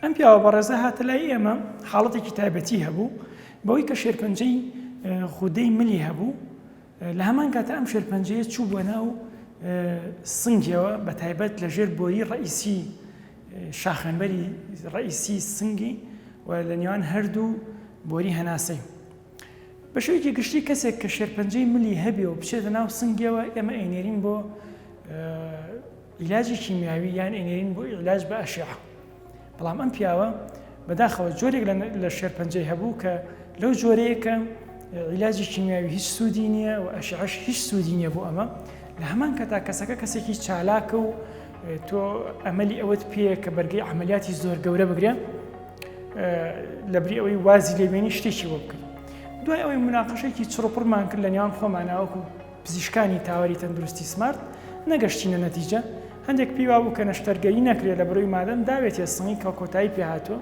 ئەم پیاوە بەڕێزە هاتە لای ئێمە حاڵەتێکی تایبەتی هەبوو بەوەی کە شێرپەنجەی غودەی ملی هەبوو لە هەمان کاتە ئەم شێرپەنجەیە چوو بۆ ناو سنگیەوە بە تایبەت لە ژێر بۆری ڕئیسی شاخێنبەری ڕئیسی سنگی و لە نێوان هەردوو بۆری هەناسەی. بە شێوەیەکی گشتی کەسێک کە شێرپەنجەی ملی هەبێ و بچێتە ناو سنگیەوە ئێمە ئەینێرین بۆ عیلاجی کیمیاوی یان ئەینێرین بۆ عیلاج بە ئەشعە بەڵام ئەم پیاوە بەداخەوە جۆرێک لە شێرپەنجەی هەبوو کە لەو جۆرەیە کە عیلاجی کیمیاوی هیچ سوودی نییە و ئەشعەش هیچ سوودی نییە بۆ ئەمە لە هەمان کەتا کەسەکە کەسێکی چالاکە و تۆ ئەمەلی ئەوەت پێیە کە بەرگەی عملیاتی زۆر گەورە بگرێ لەبری ئەوەی وازی لێبێنی شتێکی بۆ بکەین دوای ئەوەی مناقەشێکی چڕوپڕمان کرد لە نێوان خۆماناوەکو پزیشکانی تاوەری تەندروستی سمارت نەگەشتینە نەتیجە هەندێک پێی وابوو کە نەشتەرگەری نەکرێت لە بەرەوەی مادەم داوێتێ سنگی کە کۆتایی پێهاتووە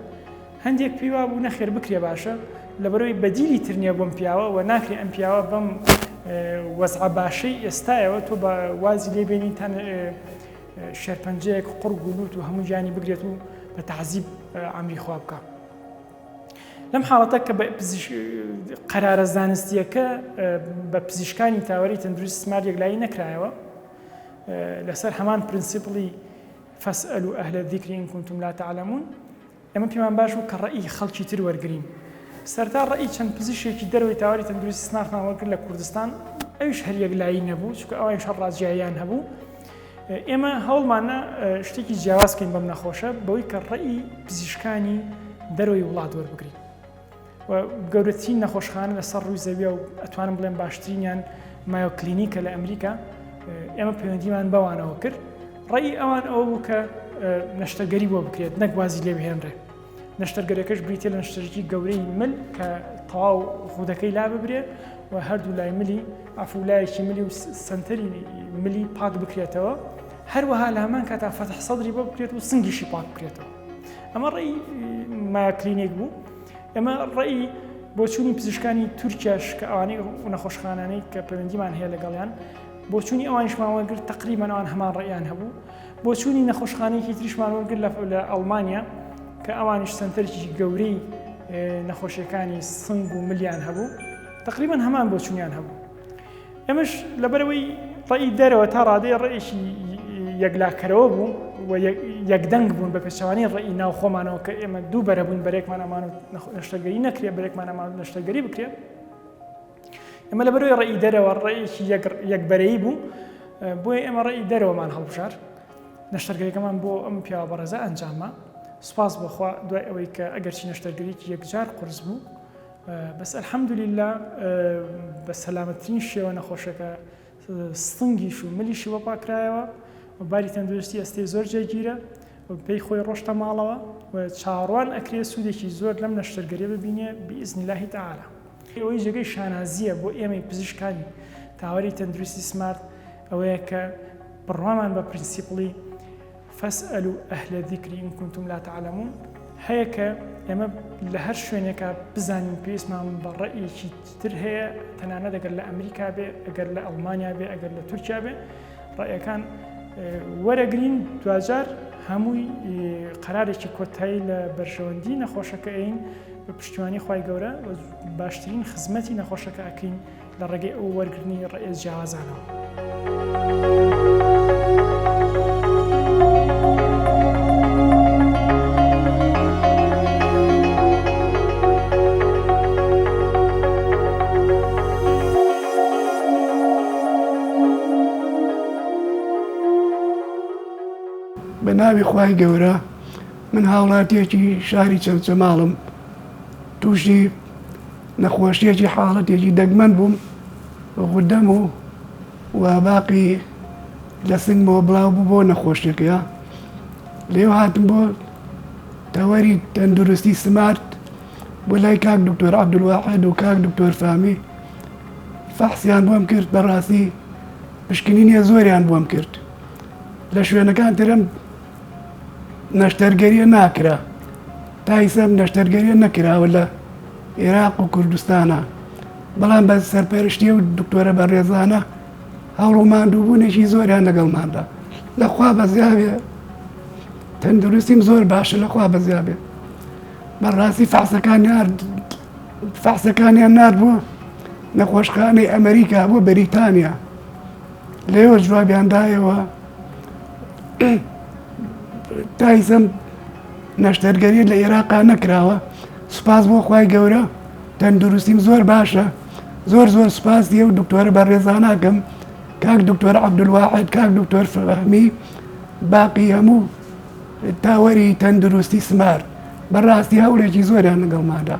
هەندێک پێی وابوو نەخێر بکرێ باشە لە بەرەوەی بەدیلی تر نییە بۆم پیاوە و ناکرێ ئەم پیاوە بەم وەزعە باشەی ئێستایەوە تۆ بە وازی لێبێنی تا شێرپەنجەیەک قوڕگ و لوت و هەموو گیانی بگرێت و بە تەعزیب ئەمری خوا بکە. لەم حاڵەتە کە بە قەرارە زانستیەکە بە پزیشکانی تاوەری تەندروستی سمارت یەکلایی نەکرایەوە لەسەر هەمان principle ی فاسألوا أهل الذكر إن كنتم لا تعلمون ئێمە پێمان باش بوو کە ڕەئی خەڵکی تر وەرگرین. سەرەتا ڕەئی چەند پزیشکێکی دەرەوەی تاوەری تەندروستی سمارتمان وەرگرت لە کوردستان، ئەویش هەر یەکلایی نەبوو، چونکە ئەوانیش هەر ڕاجیاییان هەبوو. ئێمە هەوڵمانە شتێکی جیاواز بکەین بەم نەخۆشە بەوەی کە ڕەئی پزیشکانی دەرەوەی وڵات وەربگرین. و گەورەترین نەخۆشخانە لەسەر ڕووی زەویە و ئەتوانم بڵێم باشترینیان مایۆ کلینیکە لە ئەمریکا ئێمە پەیوەندیمان بەوانەوە کرد ڕێی ئەوان ئەوە بوو کە نەشتەرگەری بۆ بکرێت نەک وازی لێ بهێنرێ نەشتەرگەرەکەش بریتە لە نەشتەرگەری گەورەی مل کە تەواو غودەکەی لا ببرێ و هەردوو لای ملی ئەفولایەکی ملی و سنتەری ملی پاک بکرێتەوە هەروەها لە هەمان کاتا فەتح سەدری بۆ بکرێت و سنگیشی پاک بکرێتەوە ئەمە ڕێی مایۆ کلینیک بوو ئێمە ڕێی بۆچوونی پزیشکانی تورکیاش کە ئەوانەی نەخۆشخانانەی کە پەیوەندیمان هەیە لەگەڵیان بۆچوونی ئەوانیشمان وەرگرت تقریبان ئەوان هەمان ڕێیان هەبوو بۆچوونی نەخۆشخانەیەکی تریشمان وەرگرت لە ئەڵمانیا کە ئەوانیش سنتەرێکی گەورەی نەخۆشیەکانی سنگ و ملیان هەبوو تقریبان هەمان بۆچوونیان هەبوو ئێمەش لەبەرئەوەی ڕەئی دەرەوە تا ڕادەیە ڕەئێکی یەکلاکەرەوە بوو و یەکدەنگ بوون بە پێچەوانەی ڕەئی ناو خۆمانەوە کە ئێمە دوو بەرە بووین بەرێکمان ئەمان و نەشتەرگەری نەکرێ بەرێکمان ئەمان و نەشتەرگەری بکرێ ئێمە لەبەرەوەی ڕەئی دەرەوە ڕەئێکی یەکبەرەیی بوو بۆیە ئێمە ڕەئی دەرەوەمان هەڵبژارد نەشتەرگەریەکەمان بۆ ئەم پیاوە بەڕێزە ئەنجامە سوپاس بۆخوا دوای ئەوەی کە ئەگەرچی نەشتەرگەریکی یەکجار قورس بوو بەس الحمدللە بە سەلامەتترین شێوە نەخۆشەکە سنگیش و ملیشی بۆ پاکرایەوە و باری تەندروستی ئەستێ زۆر جێگیرە و پێی خۆی ڕۆشتە ماڵەوە و چاوەڕوان ئەکرێ سوودێکی زۆر لەم نەشتەرگەریە ببینێ بئذن الله تعالی. ئەوەی جێگەی شانازییە بۆ ئێمەی پزیشکانی تاوەری تەندروستی سمارت ئەوەیە کە بڕوامان بە principle ی فاسألوا أهل الذكر إن كنتم لا تعلمون هەیە کە ئێمە لە هەر شوێنێکا بزانین پێویستمان بە ڕەئیەکی تر هەیە تەنانەت ئەگەر لە ئەمریکا بێ ئەگەر لە ئەڵمانیا بێ ئەگەر لە تورکیا بێ ڕەئیەکان وەرەگرین دواجار هەمووی قەرارێکی کۆتایی لە بەرژەوەندی نەخۆشەکە ئەین بە پشتیوانی خوای گەورە باشترین خزمەتی نەخۆشەکە ئەکەین لە ڕێگەی ئەو وەرگرتنی ڕەئیە جیاوازانەوە. بە ناوی خوای گەورە من هاوڵاتیەکی شاری چەمچەماڵم تووشی نەخۆشیەکی حاڵەتێکی دەگمەن بووم غودەم و و باقی لە سنگمەوە بڵاو بوو بۆ نەخۆشیەکەیە لێو هاتم بۆ تەوەری تەندروستی سمارت بۆ لای کاک دکتۆر عەبدولواحید و کاک دکتۆر فامی فەحسیان بۆم کرد بەڕاستی پشکنینیە زۆریان بۆم کرد لە شوێنەکان ترم نەشتەرگەریە ناکرا تا ئیسە نەشتەرگەریە نەکراوە لە ئێراق و کوردستانە بەڵام بە سەرپەرشتی و دکتۆرە بەڕێزانە هەوڵ و ماندووبوونێکی زۆریان لەگەڵماندا لەخوا بەزیاوێ تەندروستیم زۆر باشە لەخوا بەزیاێ. بەڕاستی فەحسەکانیان فەحسەکانیان نارد بۆ نەخۆشخانەی ئەمریکا بۆ بەریتانیا لێوە جوابیان دایەوە تایزم نەشتەرگەری لە ئێراقا نەکراوە سوپاس بۆ خوای گەورە تەندروستیم زۆر باشە زۆر زۆر سوپاسی ئەو دکتۆرە بەڕێزاناکەم کاک دکتۆر عەبدولواحید کاک دکتۆر فەهمی باقی هەموو تاوەری تەندروستی سمارت بەڕاستی هەوڵێکی زۆریان لەگەڵماندا.